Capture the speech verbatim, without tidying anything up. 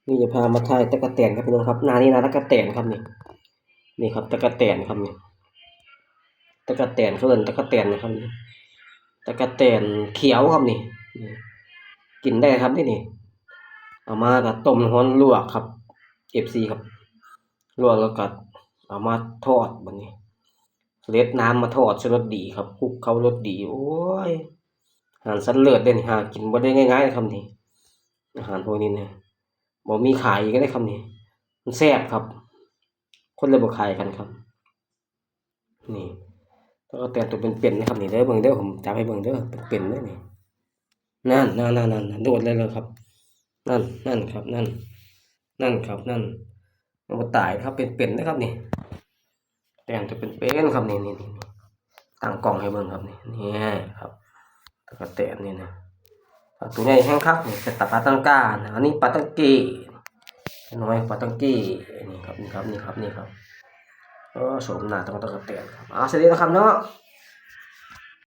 นี่จะพามาถ่ายตั๊กแตนครับพี่น้องครับ หน้านี่นะตั๊กแตนครับนี่ นี่ครับตั๊กแตนครับนี่ ตั๊กแตนเขาเรียกตั๊กแตนนะครับนี่ ตั๊กแตนเขียวครับนี่ นี่ กินได้ครับนี่นี่ เอามากับต้มฮ้อนลวกครับ เอฟซี ครับ ลวกแล้วก็เอามาทอดบัดนี้ เล็ดน้ำมาทอดใส่รสดีครับ คลุกเข้ารสดี โอ้ย อาหารชั้นเลิศเด้นี่ หากินบ่ได้ง่ายๆนะครับนี่ อาหารพวกนี้นะ บ่มีขายอีกแล้วครับนี่ มันแซ่บครับ คนเลยบ่ขายกันครับ นี่ ตั๊กแตนตัวเป็นๆนะครับนี่ เด้อ เบิ่งเด้อ ผมจับให้เบิ่งเด้อ เป็นๆเด้อนี่ นั่น นั่น นั่น นั่น โดดเลยเลยครับ นั่น นั่นครับ นั่น นั่นครับ นั่น มันบ่ตายครับ เป็นๆนะครับนี่ แตนตัวเป็นๆครับนี่ นี่ นี่ นี่ ตั้งกล้องให้เบิ่งครับนี่ นี่ครับ ตั๊กแตนนี่นะ ตัวใหญ่แฮงคักนี่ เป็นตาปลาตังก้านะ อันนี้ปลาตังกี้ น้อยปลาตังกี้ นี่ครับ นี่ครับ นี่ครับ นี่ครับ ก็โฉมหน้าของตั๊กแตนครับ เอา สวัสดีนะครับเนาะ